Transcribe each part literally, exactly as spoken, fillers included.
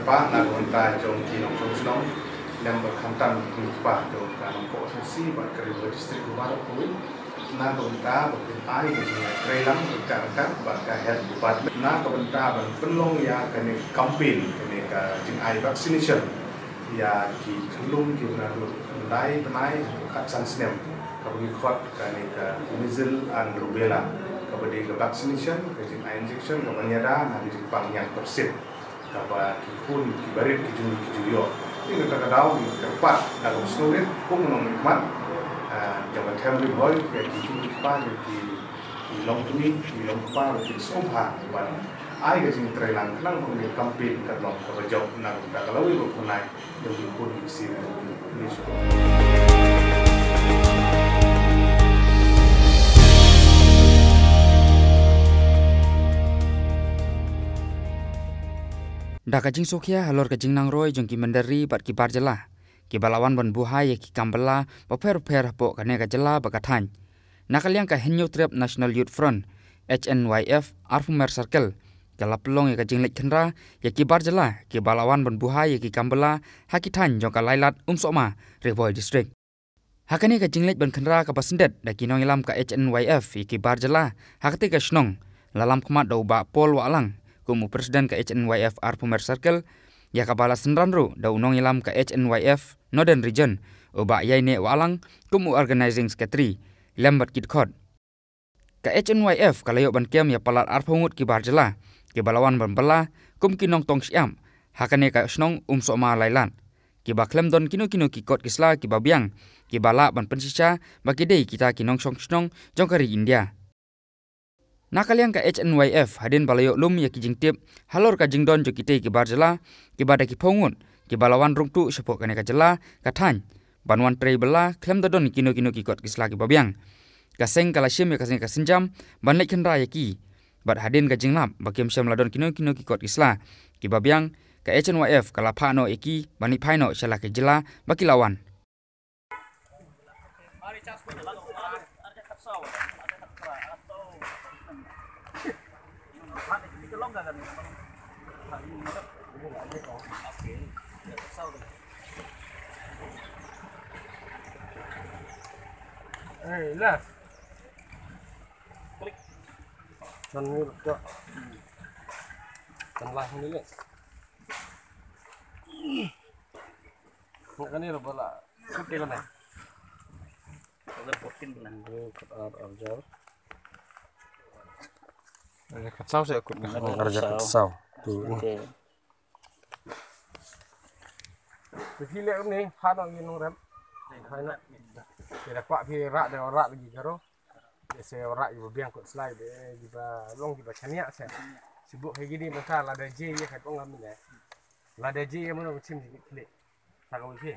Ba na ka bynta jong ki nongshong shnong, lem bad khamtam ki kpa jong ka Nongpoh Sngewsih bad ka Ri Bhoi District baroh kawei. Na ka bynta ba kin ai ka jingtreilang ryngkat ryngkat bad ka Health Department. Na ka bynta ban pynlong ïa kane ka campaign, kane ka jingai vaccination ïa ki khyllung kiba naduh khyndai bnai haduh khatsan snem, kaba ngi khot kane ka measles and rubella, kaba dei ka vaccination, ka jingai injection kaba ïada na ka jingpang ñiangpyrshit, kaba ki khun kiba rit ki jong ngi ki ju ïoh. Te na kata ka daw ngi kyrpad da ka sngewrit kum u nongmihkhmat, ah, jong ka Them Ri Bhoi, ïa ki kmie ki kpa, ïa ki, ki longkmie ki longkpa, ïa ki sngewbha ban ai ka jingtreilang khnang ba kane ka campaign kan long kaba jop na ka bynta ka lawei ba pynlait jong ki khun ki ksiew jong ngi. Ngi sngewbha. Da ka jingsngewkhia halor ka jingnangroi jong ki mynder ri bad ki bar jylla kiba la wan ban buhai ïa ki kam bylla bapher bapher hapoh kane ka jylla bad ka thaiñ, na ka liang ka Hynñiewtrep National Youth Front, H N Y F, Arphew Mer Circle, ka la pynlong ïa ka jingleit khynra ïa ki bar jylla kiba la wan ban buhai ïa ki kam bylla ha ki thaiñ jong ka Lailad, Umsohma, Ri Bhoi District. Ha kane ka jingleit ban khynra kaba syndet da ki nongïalam ka H N Y F ïa ki bar jylla ha katei ka shnong, la lam khmat da u Bah Paul Wahlang, kum u President ka H N Y F Arphew Mer Circle, ïa kaba la synran ruh da u nongïalam ka H N Y F Northern Region, u Bah Ïaineh Wahlang, kum u Organizing Secretary, lem bad ki dkhot. Ka H N Y F ka la ïoh ban kem ïa palat arphew ngut ki bar jylla kiba la wan ban bylla kum ki nongtong shyiap ha kane ka shnong Umsohma Lailad, kiba khlem don kino kino ki kot ki sla kiba biang kiba lah ban pynshisha ba ki dei kita ki nongshong shnong jong ka ri India. Na ka liang ka H N Y F, hadien ba la ïoh lum ïa ki jingtip halor ka jingdon jong kitei ki bar jylla kiba da ki phew ngut kiba la wan rung tuh shapoh kane ka jylla ka thaiñ ban wan trei bylla khlem da don kino kino ki kot ki sla kiba biang, ka seng ka la shim ïa ka seng ka sienjam ban leit khynra ïa ki. Bad hadien ka jinglap ba kim shym la don kino kino ki kot ki sla kiba biang, ka H N Y F ka la phah noh ïa ki ban leit phai noh sha la ki jylla ba ki la wan. Eh, last. Klik. Kan ni ka. Kan lah ni le. Nga kane ruh ba la kut ïa kane. Kut ar, ar jar. Eh, kut saw seh kut. Ar jar kut saw. Tu. Okay. Te phi leh kumne, phah noh ïa ki nongrep. Phah noh. Te da kwah phi rah, da rah lagi ka ro. Te sa rah ïa kiba biang kot sla, eh, kiba long kiba shaniah sa. Sibuk ha kine mynta lada jia ïa ka tong ngam ne. Lada jia ïa mano ka chim ki khlieh. Sa kawei phi.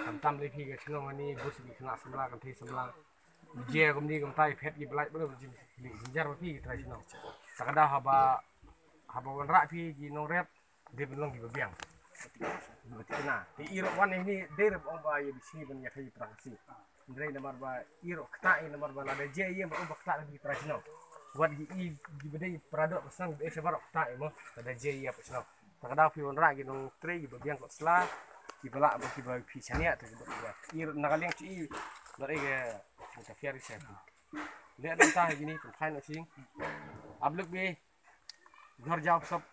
Khamtam lei phi ka chnong ani bus ki khynnah samla, kan thei samla. Jia kumne kumta ïa phet ki blai bro, jin, jin, jin jar ba phi ki trai chnong. Sa ka daw haba, haba wanrah phi ki nongrep, dei ban long kiba biang. Kiba thikna. Te i ruh wan ini dei ruh ong ba ïa bisi ban ïa khaïi prang si. Hynrei namar ba i ruh ktah i namar ba lada jia ïa ba ong ba ktah ki trai chnong. Wat ki i kiba dei para doh ba sang ba i sa baroh ktah i mo. Lada jia ïa ba chnong. Ta ka daw phi wanrah ki nongtrei kiba biang kot sla, kiba lah ba kiba phi shaniah te kiba, kiba. I na ka liang chi i, lor i ke, ka fiar i sa. Leh dang ta ha kini, pynphai noh sing. Abluk bi, ghor jaw sop,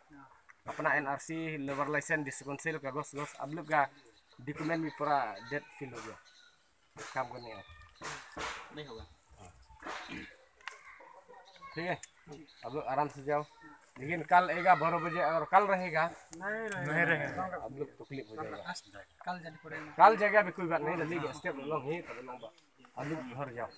apna N R C, labour license, district council, ka gos, gos, abluk ka document bi pura det fil ho gaya. काम करने आओ। नहीं होगा। ठीक है, आप लोग आराम से जाओ, लेकिन कल आएगा बारह बजे, अगर कल रहेगा, नहीं रहेगा। आप लोग तकलीफ हो जाएगा। कल जाने पड़ेगा। कल जाएगा भी कोई बात नहीं, जल्दी स्टेप लो ही, तब लोग आप लोग घर जाओ।